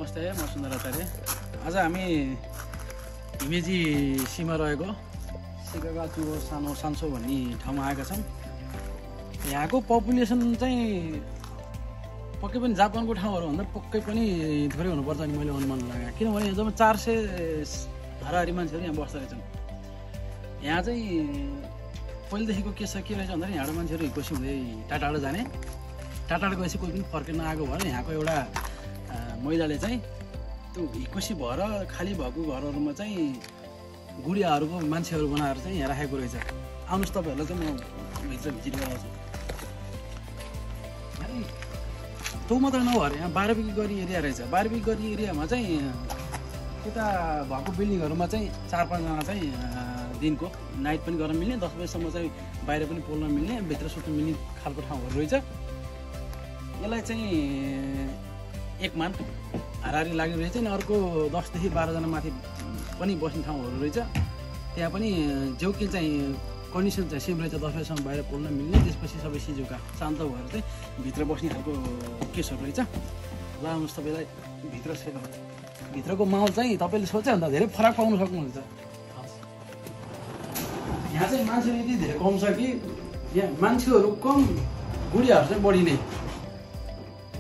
नमस्ते म सुन्दर आचार्य। आज हामी हिमेजी सीमा रहेको सिकागा चुरो सानो सान्सो भन्ने ठाउँमा आएका छौँ। यहाँको पपुलेसन चाहिँ पक्कै पनि जापानको ठाउँहरूभन्दा पक्कै पनि थोरै हुनुपर्छ नि मैले अनुमान लगाएँ, किनभने जम्मा 400 हाराहारी मान्छेहरू यहाँ बस्दा रहेछन्। यहाँ चाहिँ पहिलेदेखिको के रहेछ भन्दाखेरि यहाँबाट मान्छेहरू हिक्कोसी हुँदै टाढा जाने, टाढा गएपछि कोही पनि फर्केर नआएको भएर यहाँको एउटा महिलाले चाहिँ त्यो हिक्कोसी भएर खाली भएको घरहरूमा चाहिँ गुडियाहरूको मान्छेहरू बनाएर चाहिँ यहाँ राखेको रहेछ। आउनुहोस् तपाईँहरूलाई चाहिँ म भित्र भिजिट गराउँछु। त्यो मात्रै नभएर यहाँ बारबिक्यू गरी एरिया रहेछ। बारबिक्यू गरी एरियामा चाहिँ यता भएको बिल्डिङहरूमा चाहिँ 4-5 जना चाहिँ दिनको नाइट पनि गर्न मिल्ने, 10 बजीसम्म चाहिँ बाहिर पनि पोल्न मिल्ने, भित्र सुत्न मिल्ने खालको ठाउँहरू रहेछ। यसलाई चाहिँ एक मान हाराहारी लाग्ने रहेछ अनि अर्को 10 देखि 12 जना माथि पनि बस्ने ठाउँहरू रहेछ। त्यहाँ पनि जेउकिल चाहिँ कन्डिसन चाहिँ सेम रहेछ, 10 बजीसम्म बाहिर पोल्न मिल्ने, त्यसपछि सबै सिजुका शान्त भएर चाहिँ भित्र बस्ने खालको केसहरू रहेछ। ल आउनुहोस् तपाईँलाई भित्र भित्रको माहौल चाहिँ तपाईँले सोचेभन्दा धेरै फरक पाउनु सक्नुहुन्छ। यहाँ चाहिँ मान्छेहरू यति धेरै कम छ कि यहाँ मान्छेहरू कम, गुडियाहरू चाहिँ बढी नै,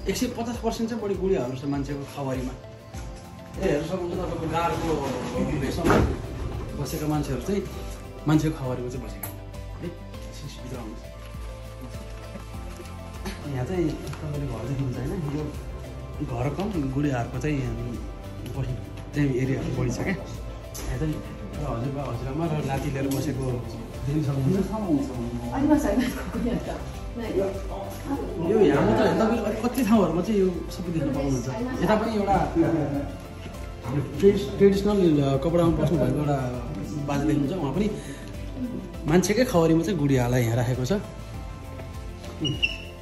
150% चाहिँ बढी गुडियाहरू छ मान्छेको खबरीमा। हेर्नु सक्नुहुन्छ तपाईँको गाडको भेषमा बसेका मान्छेहरू चाहिँ मान्छेको खबरीमा चाहिँ बसेका है। भित्र आउनुहोस्। यहाँ चाहिँ तपाईँले घर देख्नुहुन्छ होइन, यो घर कम गुडियाहरूको चाहिँ बस्ने चाहिँ एरियाहरू बढी छ क्या। यहाँ चाहिँ हजुरबा हजुरआमा र नाति लिएर बसेको देख्न सक्नुहुन्छ। यो यहाँ मात्र होइन, तपाईँले कति ठाउँहरूमा चाहिँ यो सबै देख्न पाउनुहुन्छ। यता पनि एउटा हाम्रो ट्रेडिसनल कपडामा बस्नुभएको एउटा बाजे देख्नुहुन्छ, उहाँ पनि मान्छेकै खबरीमा चाहिँ गुडियालाई यहाँ राखेको छ।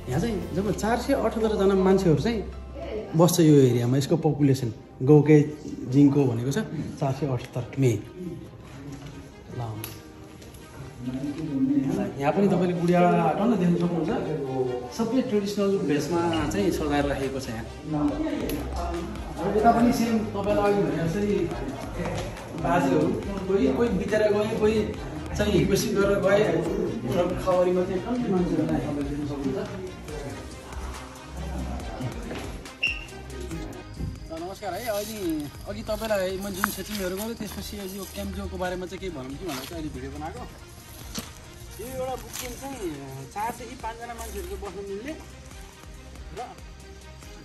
यहाँ चाहिँ जब 478 जना मान्छेहरू चाहिँ बस्छ यो एरियामा। यसको पपुलेसन गौकै जिङको भनेको छ 478 मे। ल यहाँ पनि तपाईँले गुडिया टन्न देख्न सक्नुहुन्छ। सबै ट्रेडिसनल भेषमा चाहिँ सजाएर राखेको छ यहाँ। यता पनि सेम तपाईँलाई अघि भने जसरी बाजेहरू कोही बितेर गए, कोही चाहिँ हिक्कोसी गरेर गए, खबरीमा चाहिँ कम्ती मान्छेहरू तपाईँले देख्न सक्नुहुन्छ। नमस्कार है। अघि तपाईँलाई म जुन सेटिङहरू गरेँ त्यसपछि यो क्याम्प जोको बारेमा चाहिँ केही भनौँ कि भनेर चाहिँ अहिले भिडियो बनाएको। यो एउटा बुकिङ चाहिँ 4 देखि 5 जना मान्छेहरू चाहिँ बस्न मिल्ने र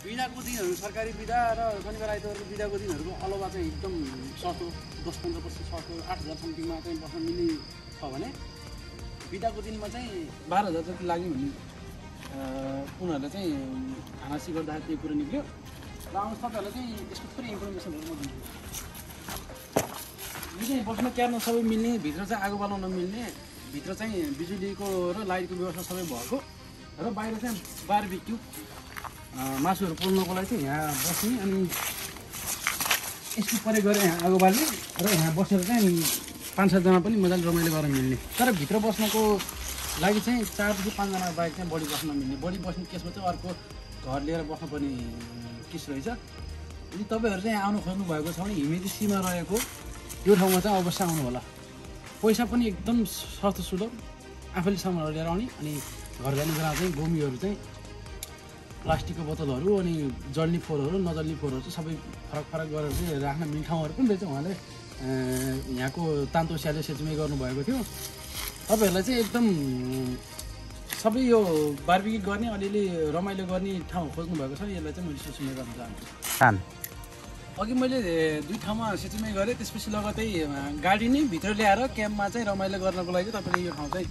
बिदाको दिनहरू, सरकारी बिदा र शनिबार आइतबारको बिदाको दिनहरूको अलावा चाहिँ एकदम सस्तो, 10-15% सस्तो 8,000 समथिङमा चाहिँ बस्न मिल्ने छ भने बिदाको दिनमा चाहिँ 12,000 जति लाग्ने भन्ने उनीहरूले चाहिँ हानासी गर्दाखेरि त्यो कुरो निक्ल्यो। र आउनुहोस् तपाईँहरूलाई चाहिँ यसको थोरै इन्फर्मेसनहरू म दिन्छु। यो चाहिँ बस्न क्यार्न सबै मिल्ने, भित्र चाहिँ आगो बालाउन मिल्ने, भित्र चाहिँ बिजुलीको र लाइटको व्यवस्था सबै भएको र बाहिर चाहिँ बारबिक्यू मासुहरू पोल्नको लागि चाहिँ यहाँ बस्ने अनि यसको परे गएर यहाँ आगो बाल्ने र यहाँ बसेर चाहिँ 5-7 जना पनि मजाले रमाइलो गरेर मिल्ने। तर भित्र बस्नको लागि चाहिँ 4 देखि 5 जना बाहेक चाहिँ बढी बस्न मिल्ने। बढी बस्ने केसमा चाहिँ अर्को घर लिएर बस्नुपर्ने केस रहेछ। यदि तपाईँहरू चाहिँ आउनु खोज्नु भएको छ भने हिमेजी सीमा रहेको यो ठाउँमा चाहिँ अवश्य आउनु होला। पैसा पनि एकदम सस्तो सुलभ, आफैले सामानहरू लिएर आउने अनि घर जाने बेला चाहिँ गोमीहरू चाहिँ प्लास्टिकको बोतलहरू अनि जल्ने फोहोरहरू नजल्ने फोहोरहरू चाहिँ सबै फरक गरेर चाहिँ राख्न मिल्ने ठाउँहरू पनि रहेछ। उहाँले यहाँको तान्तो स्याले सेचुमै गर्नुभएको थियो। तपाईँहरूलाई चाहिँ एकदम सबै यो बारबिक्यू गर्ने, अलिअलि रमाइलो गर्ने ठाउँ खोज्नु भएको छ। यसलाई चाहिँ मैले सेचुमै गर्न चाहन्छु। अघि मैले 2 ठाउँमा सेचुमै गरेँ, त्यसपछि लगतै गाडी नै भित्र ल्याएर क्याम्पमा चाहिँ रमाइलो गर्नको लागि तपाईँले यो ठाउँ चाहिँ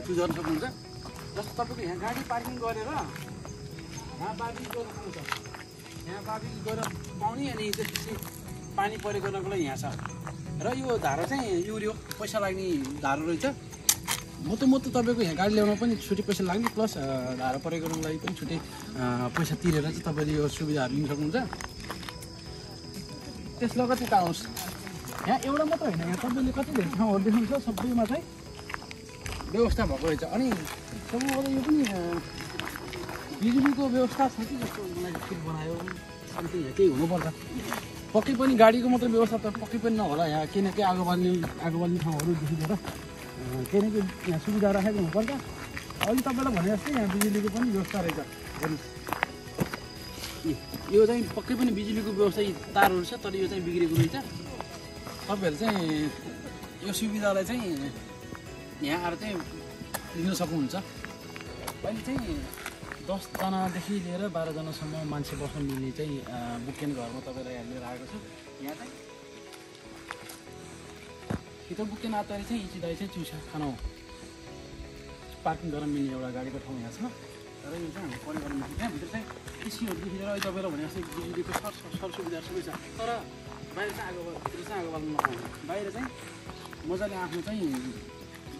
चुज गर्न सक्नुहुन्छ। जस्तो तपाईँको यहाँ गाडी पार्किङ गरेर यहाँ बारबिक्यू गर्न पाउँछ, यहाँ बारबिक्यू गरेर पाउने अनि त्यसपछि पानी परेको गर्नको लागि यहाँ छ। र यो धारा चाहिँ युरियो पैसा लाग्ने धारो रहेछ। मोटो तपाईँको यहाँ गाडी ल्याउन पनि छुट्टै पैसा लाग्ने, प्लस धारा परेको गर्नको लागि पनि छुट्टै पैसा तिरेर चाहिँ तपाईँले यो सुविधाहरू लिन सक्नुहुन्छ। त्यस लगतै त आउनुहोस्। यहाँ एउटा मात्र होइन, यहाँ तपाईँले कति धेरै ठाउँहरू देख्नुहुन्छ, सबैमा चाहिँ व्यवस्था भएको रहेछ। अनि सबैबाट यो पनि बिजुलीको व्यवस्था छ कि जस्तो मलाई फिल बनायो। समथिङ केही हुनुपर्छ। पक्कै पनि गाडीको मात्रै व्यवस्था त पक्कै पनि नहोला यहाँ, केही न केही आगो बाल्ने ठाउँहरूदेखि लिएर केही न केही यहाँ सुविधा राखेको हुनुपर्छ। अघि तपाईँलाई भने जस्तै यहाँ बिजुलीको पनि व्यवस्था रहेछ हेर्नुहोस्, यो चाहिँ पक्कै पनि बिजुलीको व्यवस्था तारहरू छ, तर यो चाहिँ बिग्रेको रहेछ। तपाईँहरू चाहिँ यो सुविधालाई चाहिँ यहाँ आएर चाहिँ लिन सक्नुहुन्छ। अहिले चाहिँ 10 जनादेखि लिएर 12 जनासम्म मान्छे बस्न मिल्ने चाहिँ बुकेन घरमा तपाईँलाई यहाँ लिएर आएको छ। यहाँ चाहिँ त्यो बुकेन आताले चाहिँ इचिदाई चाहिँ चिउसा खाना हो, पार्किङ गर्न मिल्ने एउटा गाडीको ठाउँ यहाँ छ। तर यो चाहिँ हाम्रो परिवारमा त्यहाँभित्र चाहिँ एसीहरूदेखि लिएर अहिले तपाईँलाई भने जस्तै बिजुलीको सरसुविधाहरू सबै छ। तर बाहिर चाहिँ आगो बाल्नु नपाउने, बाहिर चाहिँ मजाले आफ्नो चाहिँ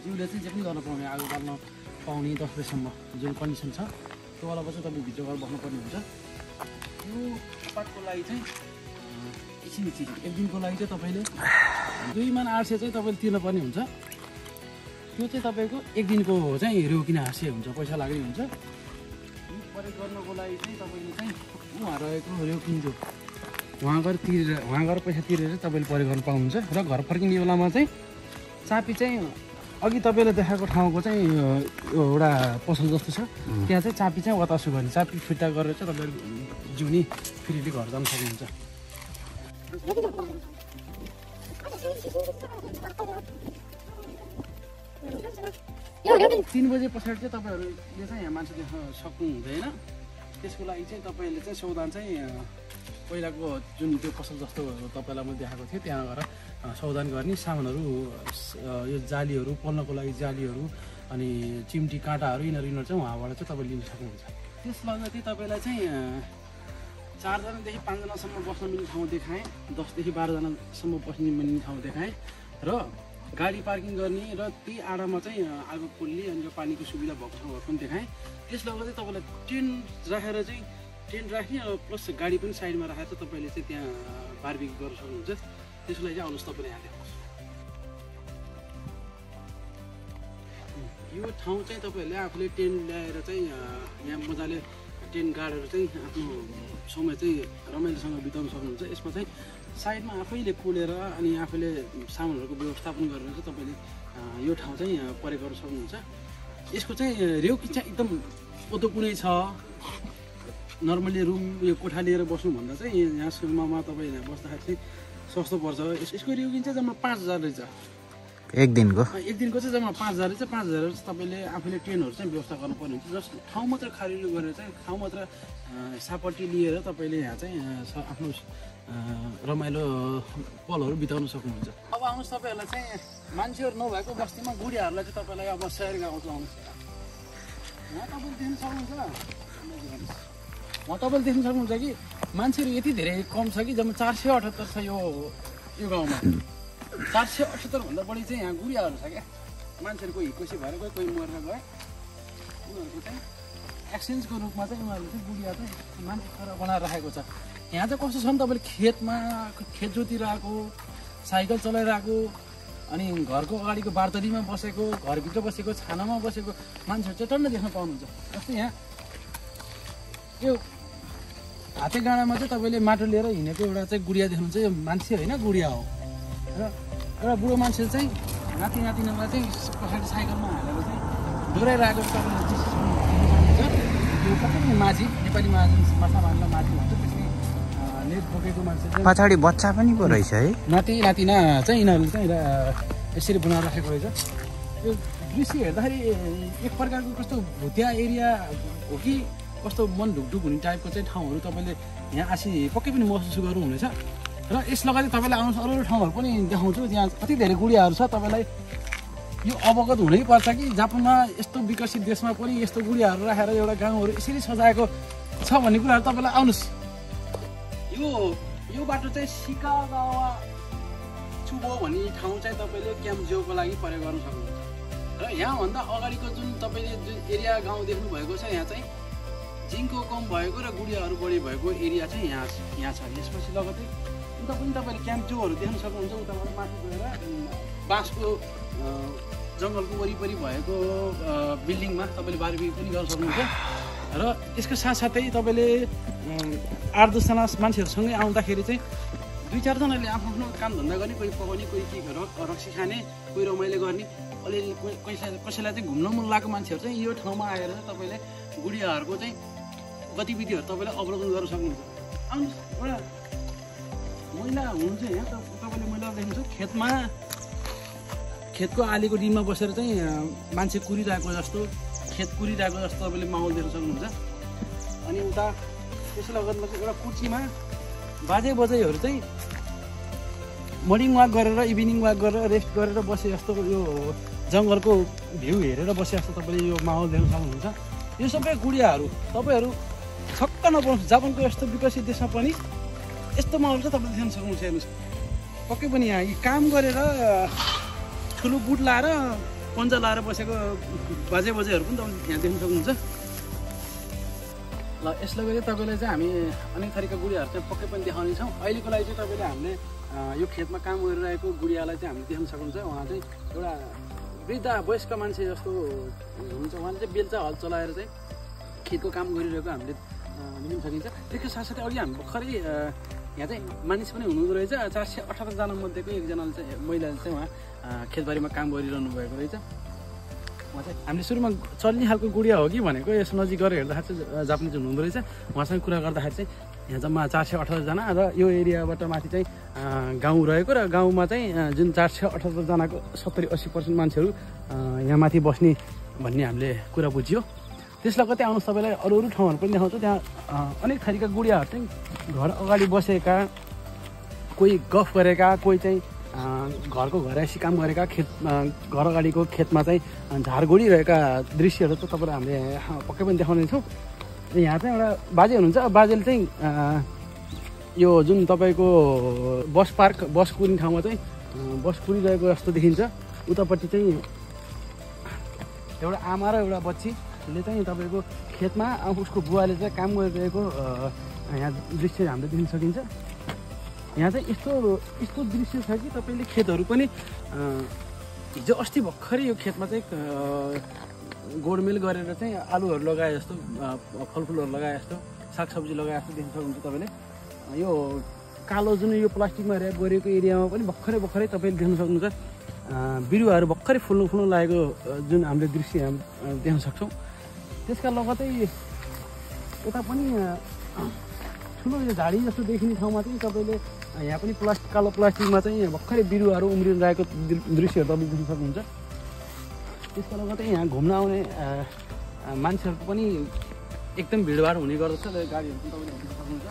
जिउले चाहिँ जे पनि गर्न पाउने, आगो बाल्न पाउने 10 बजीसम्म जुन कन्डिसन छ त्यो वाला चाहिँ तपाईँ भित्र गएर बस्नुपर्ने हुन्छ। यो पार्टको लागि चाहिँ एकछिन एक दिनको लागि चाहिँ तपाईँले 2,800 चाहिँ तपाईँले तिर्नुपर्ने हुन्छ। त्यो चाहिँ तपाईँको एक दिनको चाहिँ रोकिन हाँसे हुन्छ, पैसा लाग्ने हुन्छ। प्रयोग गर्नको लागि चाहिँ तपाईँले चाहिँ उहाँ रहेको रोकिन्छु वहाँ गएर पैसा तिरेर तपाईँले प्रयोग गर्न पाउनुहुन्छ। र घर फर्किने बेलामा चाहिँ चाबी चाहिँ अघि तपाईँले देखाएको ठाउँको चाहिँ एउटा पसल जस्तो छ, त्यहाँ चाहिँ चाबी चाहिँ वतासु गर्ने, चाबी फिर्ता गरेर चाहिँ तपाईँहरू जिउनी फ्रीली घर जान सक्नुहुन्छ। 3 बजे पछाडि चाहिँ तपाईँहरूले चाहिँ यहाँ मान्छे देख्न सक्नु हुँदैन। त्यसको लागि चाहिँ तपाईँले चाहिँ सौदान चाहिँ पहिलाको जुन त्यो पसल जस्तो तपाईँलाई मैले देखाएको थिएँ त्यहाँ गएर सौदान गर्ने, सामानहरू यो जालीहरू पोल्नको लागि जालीहरू अनि चिम्टी काँटाहरू यिनीहरू चाहिँ उहाँबाट चाहिँ तपाईँ लिन सक्नुहुन्छ। त्यस लगतै तपाईँलाई चाहिँ 4 जनादेखि 5 जनासम्म बस्न मिल्ने ठाउँ देखाएँ, 10 देखि 12 जनासम्म बस्न मिल्ने ठाउँ देखाएँ र गाडी पार्किङ गर्ने र त्यही आडामा चाहिँ आगो पोल्ने अनि यो पानीको सुविधा भएको ठाउँहरू पनि देखाएँ। त्यस लगतै तपाईँलाई टेन्ट राखेर चाहिँ टेन्ट राख्ने र प्लस गाडी पनि साइडमा राखेर चाहिँ तपाईँले चाहिँ त्यहाँ बारबिक्यू गर्न सक्नुहुन्छ। त्यसको लागि चाहिँ आउनुहोस् तपाईँले यहाँ देख्नुहोस्। यो ठाउँ चाहिँ तपाईँहरूले आफूले टेन्ट ल्याएर चाहिँ यहाँ मजाले टेन्ट गाडेर चाहिँ आफ्नो समय चाहिँ रमाइलोसँग बिताउन सक्नुहुन्छ। यसमा चाहिँ साइडमा आफैले पोलेर अनि आफैले सामानहरूको व्यवस्थापन गरेर चाहिँ तपाईँले यो ठाउँ चाहिँ प्रयोग गर्न सक्नुहुन्छ। यसको चाहिँ रेउकी चाहिँ एकदम ओतो कुनै छ, नर्मली रुम यो कोठा लिएर बस्नुभन्दा चाहिँ यहाँ सुरुमा तपाईँ यहाँ बस्दाखेरि चाहिँ सस्तो पर्छ। यसको रेउकी चाहिँ जम्मा 5,000 रहेछ एक दिनको चाहिँ जम्मा 5,000 रहेछ। 5,000 तपाईँले आफूले ट्रेनहरू चाहिँ व्यवस्था गर्नुपर्ने हुन्छ। जस्ट ठाउँ मात्र खारेलो गरेर चाहिँ ठाउँ मात्र सापट्टि लिएर तपाईँले यहाँ चाहिँ आफ्नो रमाइलो पलहरू बिताउन सक्नुहुन्छ। अब आउनुहोस् तपाईँहरूलाई चाहिँ मान्छेहरू नभएको बस्तीमा गुडियाहरूलाई चाहिँ तपाईँलाई अब सहर गाउँछ आउनुहोस्। यहाँ तपाईँले देख्न सक्नुहुन्छ, तपाईँले देख्न सक्नुहुन्छ कि मान्छेहरू यति धेरै कम छ कि जम्मा 478 छ यो गाउँमा। 478 भन्दा बढी चाहिँ यहाँ गुडियाहरू छ क्या। मान्छेहरू कोही हिक्कोसी भएर कोही मरेर गए, उनीहरूको चाहिँ एक्सचेन्जको रूपमा चाहिँ उनीहरूले चाहिँ गुडिया चाहिँ मान्छे छोरा बनाएर राखेको छ। यहाँ चाहिँ कस्तो छ भने तपाईँले खेत जोतिरहेको, साइकल चलाइरहेको अनि घरको अगाडिको बारदलीमा बसेको, घरभित्र बसेको, छानामा बसेको मान्छेहरू चाहिँ टन्न देख्न पाउनुहुन्छ। जस्तै यहाँ यो हाते गाडामा चाहिँ तपाईँले माटो लिएर हिँडेको एउटा चाहिँ गुडिया देख्नुहुन्छ। यो मान्छे होइन गुडिया हो। र एउटा बुढो मान्छे चाहिँ नातिनातिनीलाई चाहिँ पछाडि साइकलमा हालेर चाहिँ डोराइरहेको तपाईँले देख्नुहुन्छ। यो कति पनि माझी, नेपाली माछा मार्न माझी भन्छ। त्यसले नेट बोकेको मान्छे चाहिँ पछाडि बच्चा पनि पो रहेछ है। नातिना चाहिँ यिनीहरूले चाहिँ यसरी बनाएर राखेको रहेछ। यो दृश्य हेर्दाखेरि एक प्रकारको कस्तो भुतिया एरिया हो कि कस्तो मन ढुकढुक हुने टाइपको चाहिँ ठाउँहरू तपाईँले यहाँ आसी पक्कै पनि महसुस गर्नुहुनेछ। र यस लगायत तपाईँलाई आउनुहोस्, अरू ठाउँहरू पनि देखाउँछु त्यहाँ कति धेरै गुडियाहरू छ। तपाईँलाई यो अवगत हुनैपर्छ कि जापानमा यस्तो विकसित देशमा पनि यस्तो गुडियाहरू राखेर एउटा गाउँहरू यसरी सजाएको छ भन्ने कुराहरू तपाईँलाई आउनुहोस्। यो बाटो चाहिँ सिकागावा चुबो भन्ने ठाउँ चाहिँ तपाईँले क्याम्प जियोको लागि प्रयोग गर्न सक्नुहुन्छ। र यहाँभन्दा अगाडिको जुन तपाईँले जुन एरिया गाउँ देख्नुभएको छ यहाँ चाहिँ जिङ्को कम भएको र गुडियाहरू बढी भएको एरिया चाहिँ यहाँ छ। यसपछि लगतै उता पनि तपाईँले क्याम्प जियोहरू देख्न सक्नुहुन्छ। उताबाट माथि गएर बाँसको जङ्गलको वरिपरि भएको बिल्डिङमा तपाईँले बारबिक्यू पनि गर्न सक्नुहुन्छ। र यसको साथसाथै तपाईँले 8-10 जना मान्छेहरूसँगै आउँदाखेरि चाहिँ 2-4 जनाले आफ्नो काम धन्दा गर्ने, कोही पकाउने, कोही के रक्सी खाने, कोही रमाइलो गर्ने, अलिअलि कसैलाई चाहिँ घुम्न मन लागेको मान्छेहरू चाहिँ यो ठाउँमा आएर चाहिँ तपाईँले गुडियाहरूको चाहिँ गतिविधिहरू तपाईँले अवलोकन गर्न सक्नुहुन्छ। आउनुहोस्, एउटा महिला हुनुहुन्छ यहाँ, तपाईँले महिला देख्नुहुन्छ खेतको आलीको डिममा बसेर चाहिँ मान्छे कुरिरहेको जस्तो, खेत कुरिरहेको जस्तो तपाईँले माहौल देख्न सक्नुहुन्छ। अनि उता त्यसो लगतमा चाहिँ एउटा कुर्सीमा बाजे बजैहरू चाहिँ मर्निङ वाक गरेर इभिनिङ वाक गरेर रेस्ट गरेर बसे जस्तो, यो जङ्गलको भ्यू हेरेर बसे जस्तो तपाईँले यो माहौल देख्न सक्नुहुन्छ। यो सबै गुडियाहरू तपाईँहरू छक्क नपर्नुहोस्, जापानको यस्तो विकसित देशमा पनि यस्तो माहौल चाहिँ तपाईँले देख्न सक्नुहुन्छ। हेर्नुहोस्, पक्कै पनि यहाँ काम गरेर ठुलो बुट लाएर पन्जा लाएर बसेको बाजे बजेहरू पनि तपाईँले यहाँ देख्न सक्नुहुन्छ। ल यसले गर्दा तपाईँलाई चाहिँ हामी अनेक थरीका गुडियाहरू चाहिँ पक्कै पनि देखाउनेछौँ। अहिलेको लागि चाहिँ तपाईँले हामीले यो खेतमा काम गरिरहेको गुडियालाई चाहिँ हामीले देख्न सक्नुहुन्छ। उहाँ चाहिँ एउटा वृद्ध वयस्क मान्छे जस्तो हुनुहुन्छ। उहाँले चाहिँ बेल्चा हल चलाएर चाहिँ खेतको काम गरिरहेको हामीले देख्न सकिन्छ। त्यसको साथसाथै अघि हामी भर्खरै यहाँ चाहिँ मानिस पनि हुनुहुँदो रहेछ। 418 जना मध्येको एकजनाले चाहिँ महिलाले चाहिँ उहाँ खेतबारीमा काम गरिरहनु भएको रहेछ। उहाँ चाहिँ हामीले सुरुमा चल्ने खालको गुडिया हो कि भनेको, यस नजिक गएर हेर्दाखेरि चाहिँ जापानिज हुनुहुँदो रहेछ। उहाँसँग कुरा गर्दाखेरि चाहिँ यहाँ जम्मा 418 जना र यो एरियाबाट माथि चाहिँ गाउँ रहेको, र गाउँमा चाहिँ जुन 418 जनाको 70-80% मान्छेहरू यहाँ माथि बस्ने भन्ने हामीले कुरा बुझ्यो। त्यसलाई कतै आउनुहोस्, तपाईँलाई अरू ठाउँहरू पनि देखाउँछु। त्यहाँ अनेक थरीका गुडियाहरू चाहिँ घर अगाडि बसेका, कोही गफ गरेका, कोही चाहिँ घरको घरैसी काम गरेका, घर अगाडिको खेतमा चाहिँ झार गोडिरहेका दृश्यहरू चाहिँ तपाईँलाई हामीले पक्कै पनि देखाउनेछौँ। यहाँ चाहिँ एउटा बाजे हुनुहुन्छ। बाजेले चाहिँ यो जुन तपाईँको बस पार्क, बस कुर्ने ठाउँमा चाहिँ बस कुरिरहेको जस्तो देखिन्छ। उतापट्टि चाहिँ एउटा आमा र एउटा बच्चीले चाहिँ तपाईँको खेतमा उसको बुवाले चाहिँ काम गरिरहेको यहाँ दृश्य हामीले देख्न सकिन्छ। यहाँ चाहिँ यस्तो दृश्य छ कि तपाईँले खेतहरू पनि हिजो अस्ति भर्खरै यो खेतमा चाहिँ गोडमेल गरेर चाहिँ आलुहरू लगाए जस्तो, फलफुलहरू लगाए जस्तो, सागसब्जी लगाए जस्तो देख्न सक्नुहुन्छ। तपाईँले यो कालो जुन यो प्लास्टिकमा ऱ्याप गरिएको एरियामा पनि भर्खरै तपाईँले देख्न सक्नुहुन्छ। बिरुवाहरू भर्खरै फुल्नु लागेको जुन हामीले दृश्य देख्न सक्छौँ। त्यसका लगतै यता पनि ठुलो यो झाडी जस्तो देखिने ठाउँमा चाहिँ तपाईँले यहाँ पनि कालो प्लास्टिकमा चाहिँ भर्खरै बिरुवाहरू उम्रिरहेको दृश्यहरू तपाईँले देख्न सक्नुहुन्छ। त्यसको लगतै यहाँ घुम्न आउने मान्छेहरूको पनि एकदम भिडभाड हुने गर्दछ, गाडीहरू पनि तपाईँले हेर्न सक्नुहुन्छ।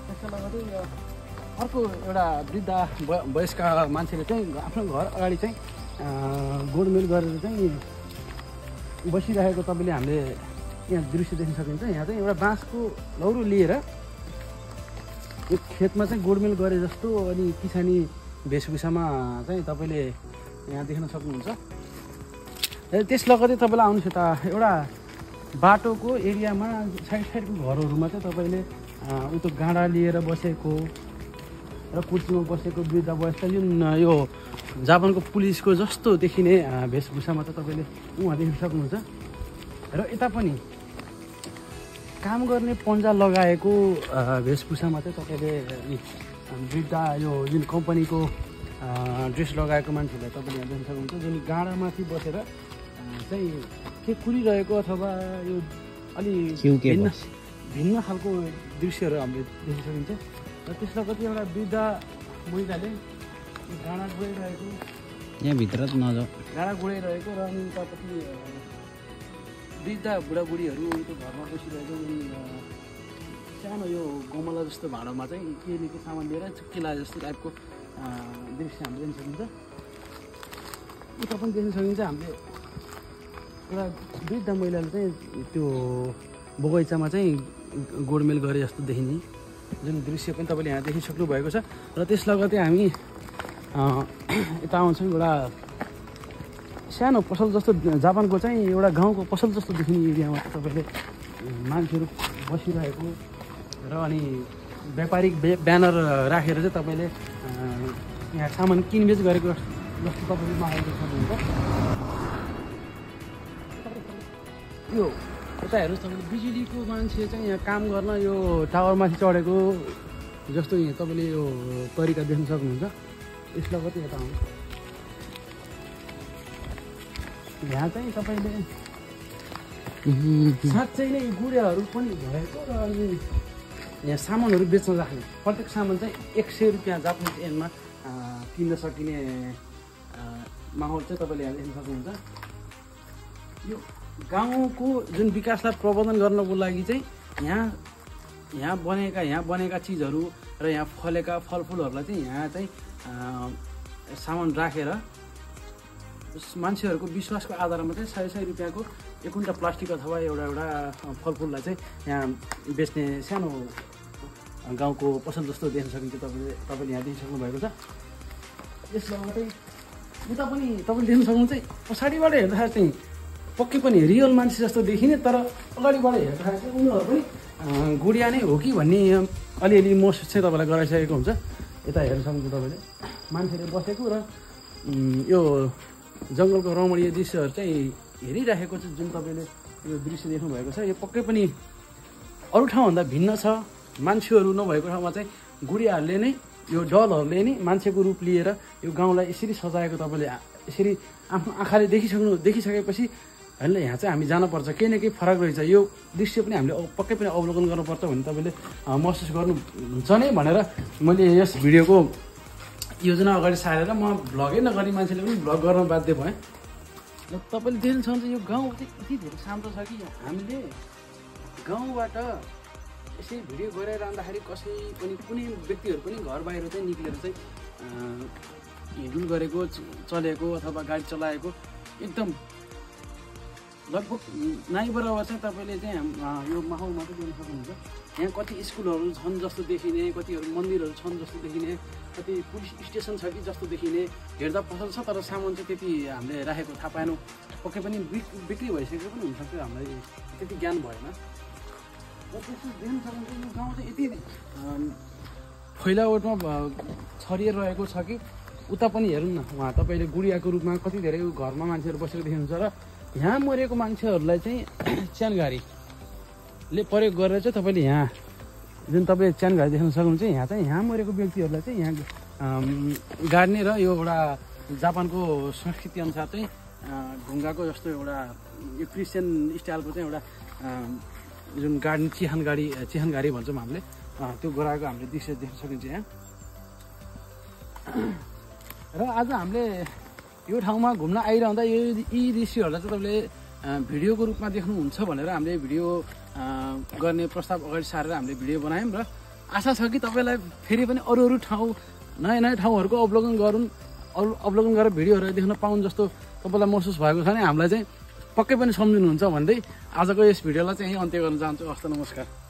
त्यसको लगतै अर्को एउटा वृद्ध वयस्क मान्छेले चाहिँ आफ्नो घर अगाडि चाहिँ गोडमेल गरेर चाहिँ बसिरहेको तपाईँले हामीले यहाँ दृश्य देख्न सकिन्छ। यहाँ चाहिँ एउटा बाँसको लौरो लिएर यो खेतमा चाहिँ गोडमेल गरे जस्तो अनि किसानी वेशभूषामा चाहिँ तपाईँले यहाँ देख्न सक्नुहुन्छ। त्यस लगतै तपाईँलाई आउनुहोस्, यता एउटा बाटोको एरियामा साइडको घरहरूमा चाहिँ तपाईँले उतो गाडा लिएर बसेको र कुर्सीमा बसेको वृद्ध वयस्क जुन यो जापानको पुलिसको जस्तो देखिने वेशभूषामा चाहिँ तपाईँले उहाँ देख्न सक्नुहुन्छ। र यता पनि काम गर्ने पन्जा लगाएको वेशभूषामा चाहिँ तपाईँले वृद्ध यो जुन कम्पनीको ड्रेस लगाएको मान्छेलाई तपाईँले यहाँ देख्न सक्नुहुन्छ, जुन गाडामाथि बसेर चाहिँ के कुरिरहेको अथवा यो अलि भिन्न खालको दृश्यहरू हामीले देख्न सकिन्छ। र त्यसलाई कति एउटा वृद्ध महिलाले गाडा गोडाइरहेको, यहाँभित्र नजाऊ, गाडा गोडाइरहेको र अनि उतापट्टि वृद्ध बुढाबुढीहरू उनको घरमा बसिरहेको, सानो यो गमला जस्तो भाँडामा चाहिँ के न के सामान लिएर चुक्किला जस्तो टाइपको दृश्य हामीले देख्न सकिन्छ। उता पनि देख्न सकिन्छ हामीले एउटा वृद्ध महिलाले चाहिँ त्यो बगैँचामा चाहिँ गोडमेल गरे जस्तो देखिने जुन दृश्य पनि तपाईँले यहाँ देखिसक्नु भएको छ। र त्यस लगतै हामी यता आउँछौँ, एउटा सानो पसल जस्तो, जापानको चाहिँ एउटा गाउँको पसल जस्तो देखिने एरियामा तपाईँले मान्छेहरू बसिरहेको र अनि व्यापारिक ब्यानर राखेर चाहिँ तपाईँले यहाँ सामान किनबेच गरेको जस्तो तपाईँले माहौल देख्नुहुन्छ। यो यता हेर्नुहोस् तपाईँले बिजुलीको मान्छे चाहिँ यहाँ काम गर्न यो टावरमाथि चढेको जस्तो यहाँ तपाईँले यो तरिका देख्न सक्नुहुन्छ। यसलाई कति यता आउँछ यहाँ चाहिँ तपाईँले साँच्चै नै गुडियाहरू पनि भएको र अनि यहाँ सामानहरू बेच्न राख्ने प्रत्येक सामान चाहिँ 100 रुपियाँ जापानिज येनमा किन्न सकिने माहौल चाहिँ तपाईँले यहाँ देख्न सक्नुहुन्छ। यो गाउँको जुन विकासलाई प्रबन्धन गर्नको लागि चाहिँ यहाँ बनेका चिजहरू र यहाँ फलेका फलफुलहरूलाई चाहिँ यहाँ चाहिँ सामान राखेर मान्छेहरूको विश्वासको आधारमा चाहिँ 100 रुपियाँको एक कुन्टा प्लास्टिक अथवा एउटा फलफुललाई चाहिँ यहाँ बेच्ने सानो गाउँको पसल जस्तो देख्न सकिन्छ। तपाईँले यहाँ देखिसक्नु भएको छ। यसलाई मात्रै उता पनि तपाईँले देख्न सक्नुहुन्छ। पछाडिबाट हेर्दाखेरि चाहिँ पक्कै पनि रियल मान्छे जस्तो देखिने, तर अगाडिबाट हेर्दाखेरि चाहिँ उनीहरू पनि गुडिया नै हो कि भन्ने अलिअलि महसुस चाहिँ तपाईँलाई गराइसकेको हुन्छ। यता हेर्न सक्नुहुन्छ तपाईँले मान्छेले बसेको र यो जङ्गलको रमणीय दृश्यहरू चाहिँ हेरिराखेको छ। जुन तपाईँले यो दृश्य देख्नुभएको छ यो पक्कै पनि अरू ठाउँभन्दा भिन्न छ। मान्छेहरू नभएको ठाउँमा चाहिँ गुडियाहरूले नै यो डलहरूले नै मान्छेको रूप लिएर यो गाउँलाई यसरी सजाएको तपाईँले यसरी आफ्नो आँखाले देखिसकेपछि होइन यहाँ चाहिँ हामी जानुपर्छ, केही न केही फरक रहेछ, यो दृश्य पनि हामीले पक्कै पनि अवलोकन गर्नुपर्छ भन्ने तपाईँले महसुस गर्नुहुन्छ नै भनेर मैले यस भिडियोको योजना अगाडि सारेर म भ्लगै नगर्ने मान्छेले पनि भ्लग गर्न बाध्य भएँ। र तपाईँले देख्न सक्नुहुन्छ यो गाउँ चाहिँ यति धेरै शान्त छ कि हामीले गाउँबाट यसरी भिडियो गरिरहँदाखेरि कसै पनि कुनै व्यक्तिहरू पनि घर बाहिर चाहिँ निक्लेर चाहिँ हिँडुल गरेको चलेको अथवा गाडी चलाएको एकदम लगभग नाइ बराबर चाहिँ तपाईँले चाहिँ यो माहौलमा चाहिँ देख्न सक्नुहुन्छ। यहाँ कति स्कुलहरू छन् जस्तो देखिने, कतिहरू मन्दिरहरू छन् जस्तो देखिने, कति पुलिस स्टेसन छ कि जस्तो देखिने, हेर्दा पसल छ तर सामान चाहिँ त्यति हामीले राखेको थाहा पाएनौँ। पक्कै पनि बिक्री भइसकेको पनि हुनसक्छ, हामीलाई त्यति ज्ञान भएन। र त्यसो देख्न सक्नुहुन्छ यो गाउँ चाहिँ यति फैलावटमा छरिएर रहेको छ कि उता पनि हेरौँ न, उहाँ तपाईँले गुडियाको रूपमा कति धेरै घरमा मान्छेहरू बसेर देख्नुहुन्छ। र यहाँ मरेको मान्छेहरूलाई चाहिँ च्यानघारीले प्रयोग गरेर चाहिँ तपाईँले यहाँ जुन तपाईँ च्यानघारी देख्न सक्नुहुन्छ। यहाँ मरेको व्यक्तिहरूलाई चाहिँ यहाँ गाड्ने र यो एउटा जापानको संस्कृति अनुसार चाहिँ ढुङ्गाको जस्तो एउटा यो क्रिस्चियन स्टाइलको चाहिँ एउटा जुन गाड्ने चिहानघारी भन्छौँ हामीले, त्यो गराएको हामीले दृश्य देख्न सकिन्छ यहाँ। र आज हामीले यो ठाउँमा घुम्न आइरहँदा यी दृश्यहरूलाई चाहिँ तपाईँले भिडियोको रूपमा देख्नुहुन्छ भनेर हामीले भिडियो गर्ने प्रस्ताव अगाडि सारेर हामीले भिडियो बनायौँ। र आशा छ कि तपाईँलाई फेरि पनि अरू ठाउँ नयाँ ठाउँहरूको अवलोकन गरेर भिडियोहरू देख्न पाउन् जस्तो तपाईँलाई महसुस भएको छ भने हामीलाई चाहिँ पक्कै पनि सम्झिनुहुन्छ भन्दै आजको यस भिडियोलाई चाहिँ यहीँ अन्त्य गर्न चाहन्छु। हस्त नमस्कार।